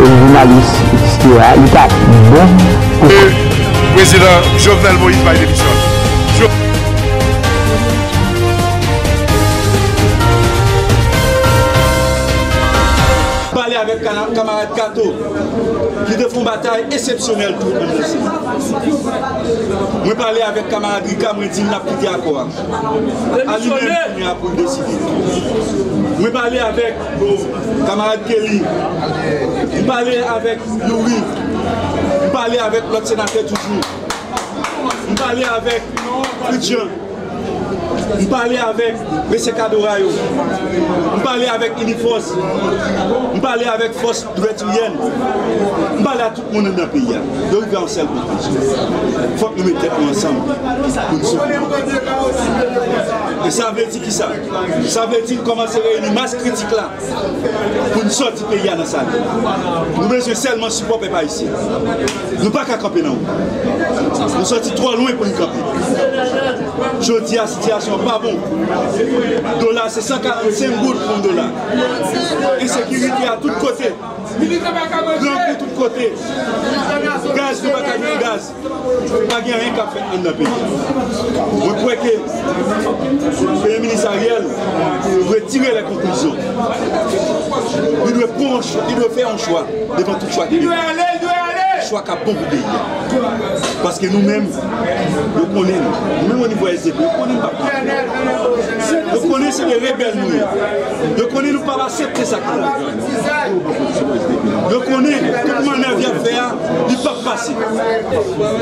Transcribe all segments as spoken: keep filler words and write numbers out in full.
Jounalis, etsetera, li pa bon pou... Prezidan Jovenel Moïse bay demisyon. Jo- Pale avèk kana- kanmarad Kato, ki te fè yon batay eksepsyonèl tou anndan sena. Mwen pale avèk kanmarad Rika, mwen di l n ap kite akò a. A li menm kounye a pou l deside. Mwen pale avèk kanmarad Kelly, m pale avèk Youri, m pale avèk lòt senatè toujou, m pale avèk Fritz Jean, m pale avèk mesye Kadora yo, m pale avèk Inifòs, m pale avèk Fòs Dwètriyèn, m pale a tout moun anndan peyi a. Yo rive a yon sèl konklizyon. Fòk nou met tèt nou ansanm pou n sove. E sa vle di kisa? Sa vle di n kòmanse reyini mas kritik la pou n sòti peyi a nan sa l ye. Nou bezwen sèlman sipò pèp ayisyen. Nou pa ka kanpe nan wout. Nou sòti twò lwen pou n kanpe. Jodi a, sitiyasyon an pa bon. Dola se san karannsenk goud pou yon dola. Ensekirite a tout kote. Grangou tout kote. Gaz, nou pa ka jwenn gaz. Pa gen anyen k ap fèt anndan peyi a. Mwen kwè ke Premye Minis Ariel dwe tire lè konklizyon. Li dwe pran yon chwa, li dwe fè yon chwa devan tout chwa ki genyen. Chwa k ap bon pou peyi a. Paske nou menm, yo konnen nou. Nou menm o nivo S D P, yo konnen nou p ap kanpe. Yo konnen se de rebèl nou ye. Yo konnen nou p ap aksepte sa ki la. Yo konnen tout mannèv y ap fè a, li p ap pase.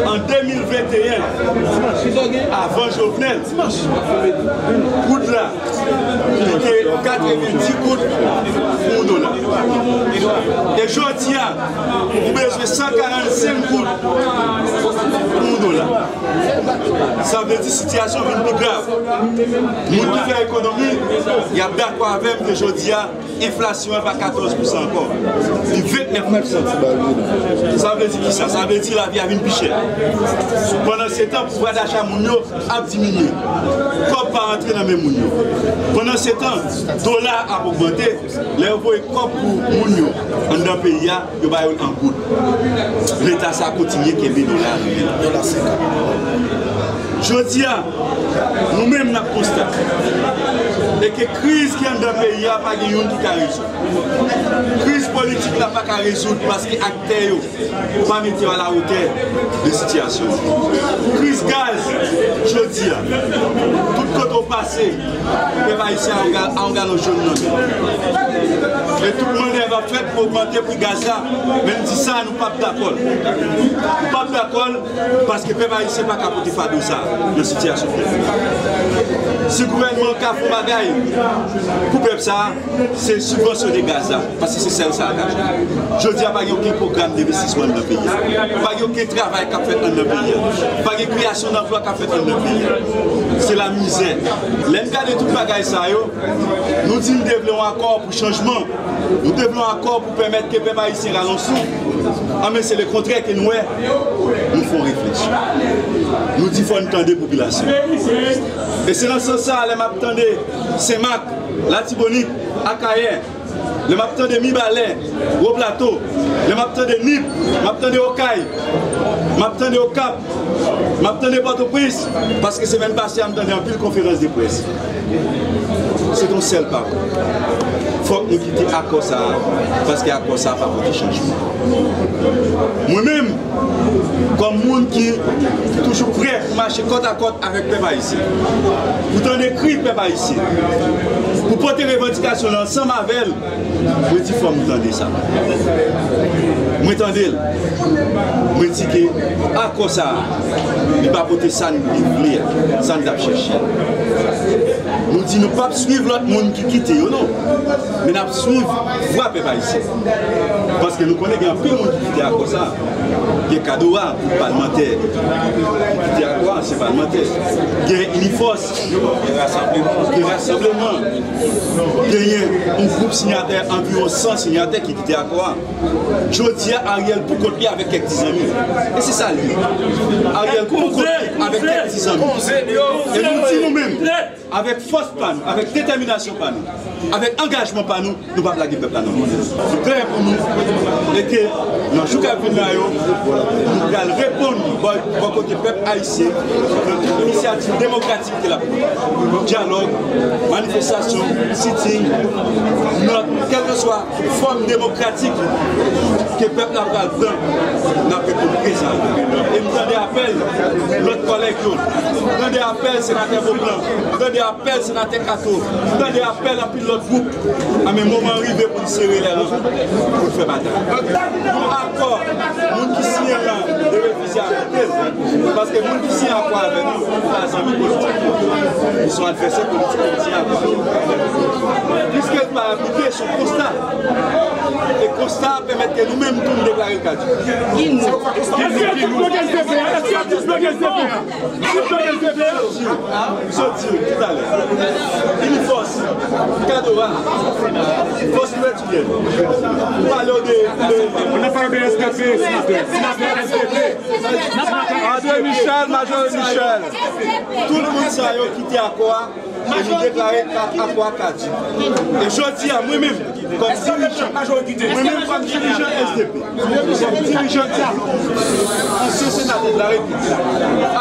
An de mil venteyen, avan Jovenel, goud la, li te katrevenndis goud pou yon dola. E jodi a, ou bezwen san karannsenk goud pou yon dola. Sa vle di sitiyasyon vin pi grav. Moun ki fè ekonomi, y ap dakò avè m ke jodi a, enflasyon an pa katòz pousan ankò. Li vennèf pousan. Sa vle di kisa? Sa vle di lavi a vin pi chè. Pandansetan, pouvwa dacha moun yo ap diminye. Kòb pa rantre nan men moun yo. Pandansetan, dola ap ogmante. Lè yo voye kòb pou moun yo anndan peyi a, yo ba yo l an goud. Leta sa a kontinye kenbe dola a rele. Dola senkant. Jodi a, nou menm n ap konstate e ke kriz ki anndan peyi a pa gen youn ki ka rezoud. Kriz politik la pa ka rezoud paske aktè yo pa mete yo alawotè de sitiyasyon an. Kriz gaz, jodi a, tout kote w pase, pèp ayisyen a yon ga-, a yon galon jòn nan men. E tout mannèv ap fèt pou ogmante pri gaz la, men m di sa, nou p ap dakò l. Nou p ap dakò l, paske pèp ayisyen pa ka pote fado sa a nan sitiyasyon peyi a. Si gouvènman an ka fè yon bagay pou pèp sa a, se sibvansyone gaz la, paske se sèl sa a k ap fèt. Jodi a, pa gen okenn pwogram denvestisman anndan peyi a. Pa gen okenn travay k ap fèt anndan peyi a. Pa gen kreyasyon danplwa k ap fèt anndan peyi a. Se lamizè. Lè n gade tout bagay sa yo, nou di n te vle yon akò pou chanjman. Nou te vle yon akò pou pèmèt ke pèp ayisyen rale yon souf. Anben, se lekontrè ke n wè. Nou fè yon refleksyon. Nou di fò n tande popilasyon. E se nan sans sa a, lè m ap tande Senmak, Latibonit, Akayè, lè m ap tande Mibalè, Gwo Plato, lè m ap tande Nip, m ap tande Okay, m ap tande Okap, m ap tande Pòtoprens, paske semèn pase a, m tande anpil konferans de près. Se t on sèl pawòl. Fòk nou kite akò sa a, paske akò sa a pa pote chanjman. Mwen menm, kòm moun ki toujou prè pou mache kòtakòt avèk pèp ayisyen, pou tande kri pèp ayisyen, pou pote revandikasyon l ansanm avè l, mwen di fò m tande sa. Mwen tande l. Mwen di ke akò sa a, li pa pote sa n vle a, sa n t ap chèche a. Nou di nou p ap swiv lòt moun ki kite yo, non. Men n ap swiv vwa pèp ayisyen. Paske nou konnen gen anpil moun ki kite akò sa a. Gen Kadora, tout palmantè ki kite akò a, ansyen palmantè. Gen Inifòs, gen rasanbleman, genyen yon gwoup siyatè, anviwon san siyatè ki kite akò a. Jodi a, Ariel pou kont li avèk kèk ti zanmi. E se sa l ye. Ariel pou kont li avèk kèk ti zanmi. E nou di nou menm, avèk fòs pa nou, avèk detèminasyon pa nou, avèk angajman pa nou, nou p ap lage pèp la nan mizè. Li klè pou nou, e ke nan jou k ap vin la yo, nou pral reponn bò, bò kote pèp ayisyen, nan tout inisyativ demokratik ke l ap pran. Dyalòg, manifestasyon, sitting, nòt, kèlkeswa fòm demokratik ke pèp la pral pran, n ap reponn prezan. E m tande apèl lòt kòlèg yo, m tande apèl senatè Beauplan, m tande apèl senatè Kato, m tande apèl anpil lòt gwoup. A, men moman an rive pou n sere lè nou, pou n fè batay. Nou akò, moun ki siyen l lan, yo refize aplike l. Paske moun ki siyen akò avèk nou, se pa zanmi politik nou. Se yon advèsè politik ke nou siyen akò avèk. Piske l pa aplike, se yon konsta. E konsta a pèmèt ke nou menm tou nou deklare l kadjik. Èske yo tout bloke S D P a? Èske yo tout bloke S D P a? Misye di w talè. Inifòs, Kadora, Fòs Lwèt Ilyèn. Ou pale w de, de, N ap pale de S D P, senatè. Senatè S D P. André Michel, Major Michel. Tout moun sa yo kite akò a, e nou deklare ka-, akò a kadjik. E jodi a, mwen menm, kòm dirijan, mwen menm kòm dirijan S D P, kòm dirijan Dyalòg, ansyen senatè de la Repiblik,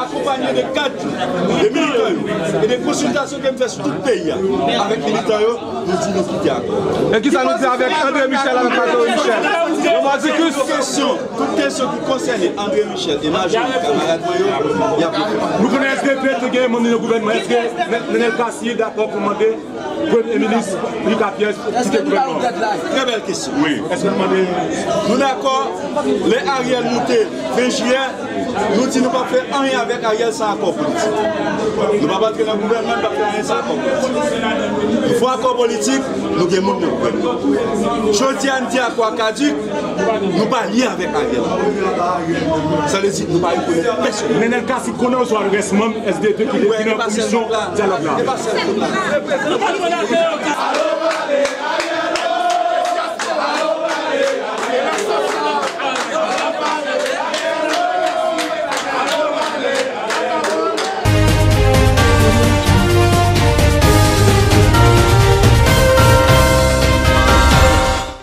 akonpanye de kad yo, de militan yo, e de konsiltasyon ke m fè sou tout peyi a, avèk militan yo, nou di nou kite akò. E kisa nou di avèk André Michel, avèk Major Michel? Yon mòdikis? Kesyon, tout kesyon ki konsène André Michel e Major, kamarad mwen yo, y ap reponn. Nou konnen S D P te gen moun nan gouvènman. Èske Nenel Cassy dakò pou mande Premye Minis Guy Capiens kite gouvènman an? Trè bèl kesyon. Wi. Èske l mande? Nou dakò, lè Ariel moute ven jiyè, nou di nou p ap fè anyen avèk Ariel san akò politik. Nou p ap antre nan gouvènman, nou p ap fè anyen san akò politik. Nou fè akò politik, nou gen moun nan gouvènman. Jodi a, n di akò a kadjik, nou pa lye avèk Ariel. Sa vle di, nou pa rekonèt pèsonn. Nenel Cassy konnen oswa rès manm S D P ki te vin nan komisyon dyalòg la? E pa sèl moun la.